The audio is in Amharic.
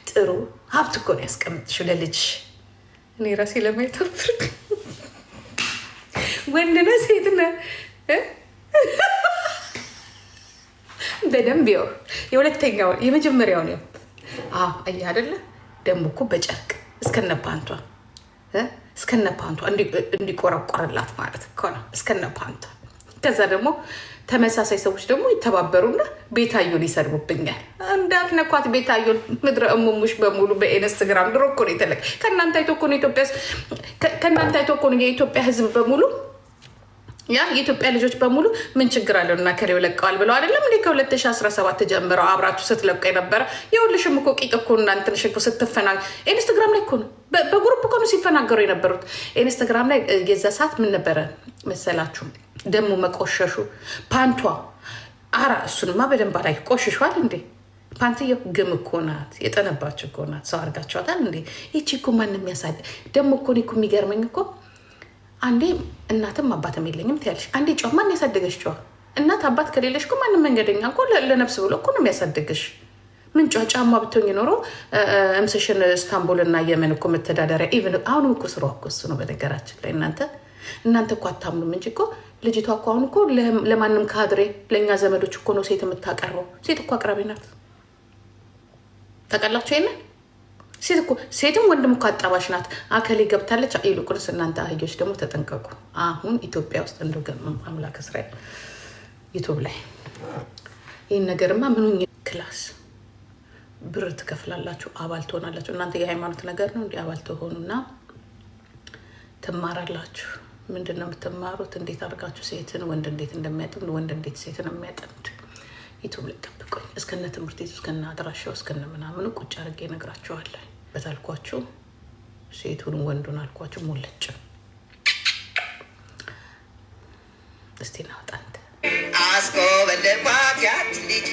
ጥሩ ሀብት እኮ ነው ያስቀምጥሽው ለልጅሽ። እኔ ራሴ ለማየት አፍር። ወንድ ነህ ሴት ነህ? በደንብ ይኸው የሁለተኛውን የመጀመሪያውን ይኸው። አየህ አይደለ? ደግሞ እኮ በጨርቅ እስከነ ፓንቷ፣ እስከነ ፓንቷ እንዲቆረቆርላት ማለት እኮ ነው። እስከነ ፓንቷ። ከዛ ደግሞ ተመሳሳይ ሰዎች ደግሞ ይተባበሩና ቤታዮን ይሰድቡብኛል። እንዳትነኳት ቤታዮን፣ ምድረ እሙሙሽ በሙሉ በኢንስትግራም ድሮ እኮ ነው የተለቀ። ከእናንተ አይቶ እኮ ነው የኢትዮጵያ ሕዝብ በሙሉ፣ ያ የኢትዮጵያ ልጆች በሙሉ ምን ችግር አለው እና ከሌው ለቀዋል ብለው አይደለም እንዴ? ከ2017 ጀምረው አብራችሁ ስትለቁ የነበረ የሁልሽም እኮ ቂጥ እኮ እናንትንሽ እኮ ስትፈና ኢንስታግራም ላይ እኮ ነው፣ በ group እኮ ነው ሲፈናገሩ የነበሩት ኢንስታግራም ላይ። የዛ ሰዓት ምን ነበረ መሰላችሁ? ደግሞ መቆሸሹ ፓንቷ፣ አራ እሱንማ በደንብ ላይ ቆሽሿል እንዴ? ፓንትየው ግም እኮ ናት፣ የጠነባችሁ እኮ ናት። ሰው አድርጋችኋታል እንዴ? ይቺ እኮ ማንም ያሳደ ደግሞ እኮ እኔ እኮ የሚገርመኝ እኮ አንዴ እናትም አባትም የለኝም ትያለሽ፣ አንዴ ጨዋ። ማን ያሳደገሽ? ጨዋ እናት አባት ከሌለሽ እኮ ማንም መንገደኛ እኮ ለነፍስ ብሎ እኮ ነው የሚያሳድግሽ። ምን ጨዋ ጫማ ብትሆኝ ኖሮ እምስሽን እስታንቡል እና የመን እኮ መተዳደሪያ። Even አሁንም እኮ ስሯ እኮ እሱ ነው። በነገራችን ላይ እናንተ እኮ አታምኑም እንጂ እኮ ልጅቷ እኮ አሁን እኮ ለማንም ካድሬ ለእኛ ዘመዶች እኮ ነው ሴት የምታቀርበው። ሴት እኮ አቅራቢ ናት። ታውቃላችሁ ይሄንን? ሴት እኮ ሴትም ወንድም እኮ አጣባሽ ናት። አከሌ ገብታለች። ይልቁንስ እናንተ አህዮች ደግሞ ተጠንቀቁ። አሁን ኢትዮጵያ ውስጥ እንደው አምላክ እስራኤል ዩቱብ ላይ ይህን ነገርማ ምኑ class ብር ትከፍላላችሁ፣ አባል ትሆናላችሁ። እናንተ የሃይማኖት ነገር ነው እንዲህ አባል ትሆኑና ትማራላችሁ። ምንድን ነው የምትማሩት? እንዴት አድርጋችሁ ሴትን ወንድ እንዴት እንደሚያጠምድ፣ ወንድ እንዴት ሴትን የሚያጠምድ ዩቱብ ላይ ጠብቁኝ። እስከነ ትምህርት ቤቱ፣ እስከነ አድራሻው፣ እስከነ ምናምኑ ቁጭ አድርጌ እነግራችኋለሁ። በታልኳችሁ ሴቱን ወንዱን አልኳችሁ ሞለጭ። እስቲ ናውጣ አንተ። አስኮበለልኳት ያችን ልጅ።